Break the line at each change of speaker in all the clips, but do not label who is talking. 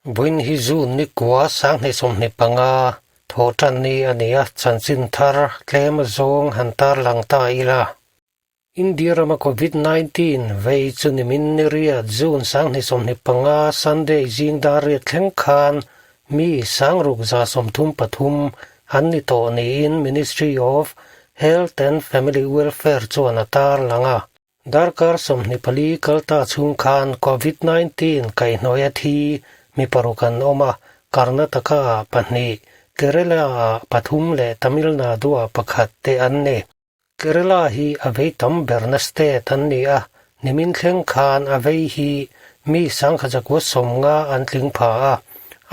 Vawiin hi June ni kua 2025 thawh tan ni a ni a, chanchin thar tlem zawng han tarlang ta ila. India rama Covid 19 vei chu nimin ni riat June 2025 Sunday zing dar riat thleng khan mi 633 an ni tawh niin Ministry of Health and Family Welfare chuan a tarlang a. Darkar 24 kal ta chhung khan Covid 19 kaihhnawih a thi mi paruk an awm a, Karnataka ah pahnih, Kerala ah pathum leh Tamil Nadu ah pakhat te an ni. Kerala hi a vei tam berna state an ni a, nimin thleng khan a vei hi mi 1150 an tling pha a,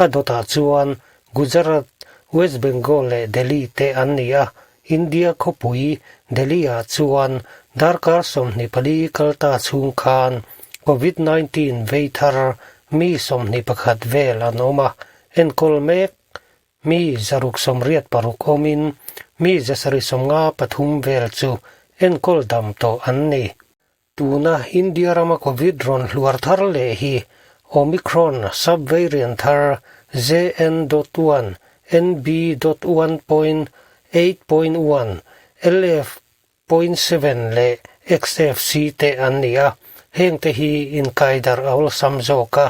a dawtah chuan Gujarat, West Bengal leh Delhi te an ni a, India khawpui Delhi-ah chuan darkar 24 kal ta chhung khan Covid 19 vei thar mi 21 vel an awm a, enkawl mek mi 686 awmin mi 753 vel chu enkawl dam tawh an ni. Tuna India rama Covid rawn hluar thar leh hi Omicron sub-variant thar JN dot one, NB dot one point eight point one, LF point seven leh XFC te an ni a, hengte hi inkaidarh a awlsam zawk a,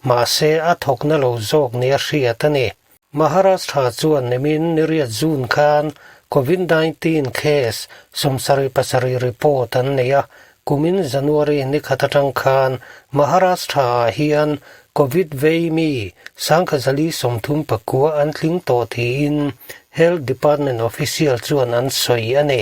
mahse a thawkna lo zawk nia hriat a ni. Maharashtra chuan nimin niriat June khan Covid 19 case 77 report an nei a, kumin January ni khat atang khan Maharashtra ah hian Covid vei mi 1039 an tling tawh tiin Health Department official chuan an sawi a ni.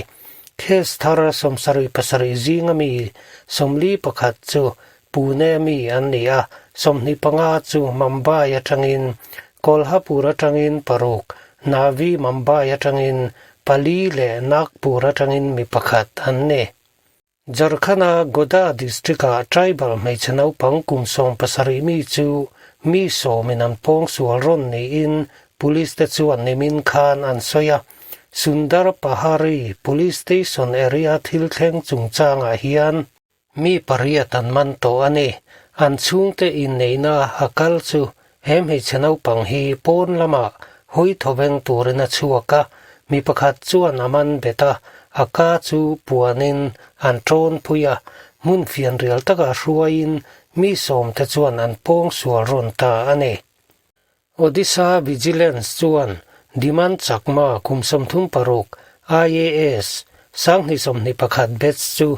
Case thar 77 zinga mi 41 chu Pune mi an ni a, 25 chu Mumbai atangin, Kolhapur atangin paruk, Navi Mumbai atangin pali leh Nagpur atangin mi pakhat an ni. Jharkhand-a Godda district-ah tribal hmeichhe naupang kum 17 mi chu mi sawmin an pawng sual rawn niin police te chuan nimin khan an sawi a. Sundar Pahari police station area thil thleng chungchangah hian Mi pariat an man tawh a ni. An chhungte inneihna a kal chu he hmeichhe naupang hi pawn lamah hawi thawveng turin a chhuak a, mi pakhat chuan a man bet a, a ka chu puanin an tawn pui a, hmun fianrial takah hruaiin mi sawmte chuan an pawng sual rawn ta a ni. Odisha Vigilance chuan Dhiman Chakma kum 36 IAS 2021 batch chu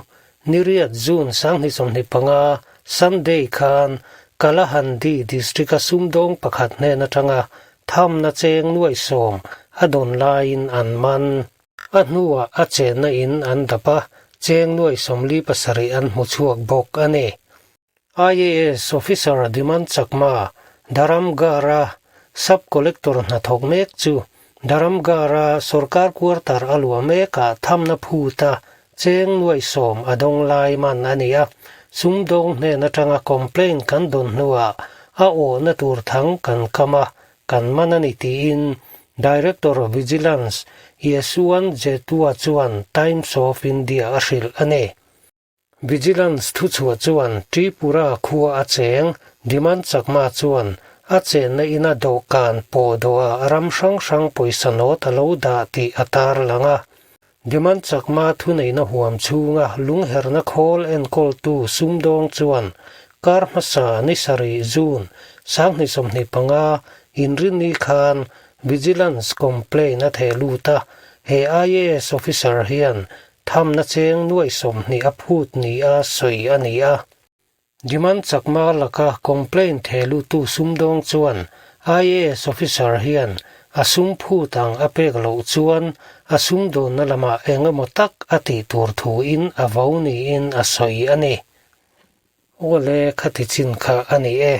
niriat June 2025 Sunday khan Kalahandi district-a sumdawng pakhat hnen atanga thamna cheng nuai sawm a dawn laiin an man. A hnuah a chenna in an dap a, cheng nuai 47 an hmu chhuak bawk a ni. IAS Officer Dhiman Chakma, Dharamgarh-a Sub-Collector hnathawk mek chu Dharamgarh-a sorkar quarter a luah mekah thamna phuta cheng nuai sawm a dawng lai man a ni a, sumdawng hnen atanga complaint kan dawn hnuah a awhna tur thang kan kam a, kan man a ni tiin Director of Vigilance Yeshwant Jetua chuan Times of India a hrilh a ni. Vigilance thuchhuah chuan Tripura khua a cheng Dhiman Chakma chuan a chenna ina dawhkan pawh dawhah ram hrang hrang pawisa nawt a lo dah tih a tarlang a. Dhiman Chakma thuneihna huam chhunga lungherna khawl enkawltu sumdawng chuan kar hmasa ni sarih June 2025 inrinni khan Vigilance complaint a theh lut a, he IAS officer hian Thamna cheng nuai 20 a phut ni a sawi a ni a. Dhiman Chakma laka complaint theh lutu sumdawng chuan IAS officer hian a sum phut ang a pek loh chuan a sumdawnna lamah eng emaw tak a tih tur thuin a vo niin a sawi a ni. Awle khati chin kha a ni e.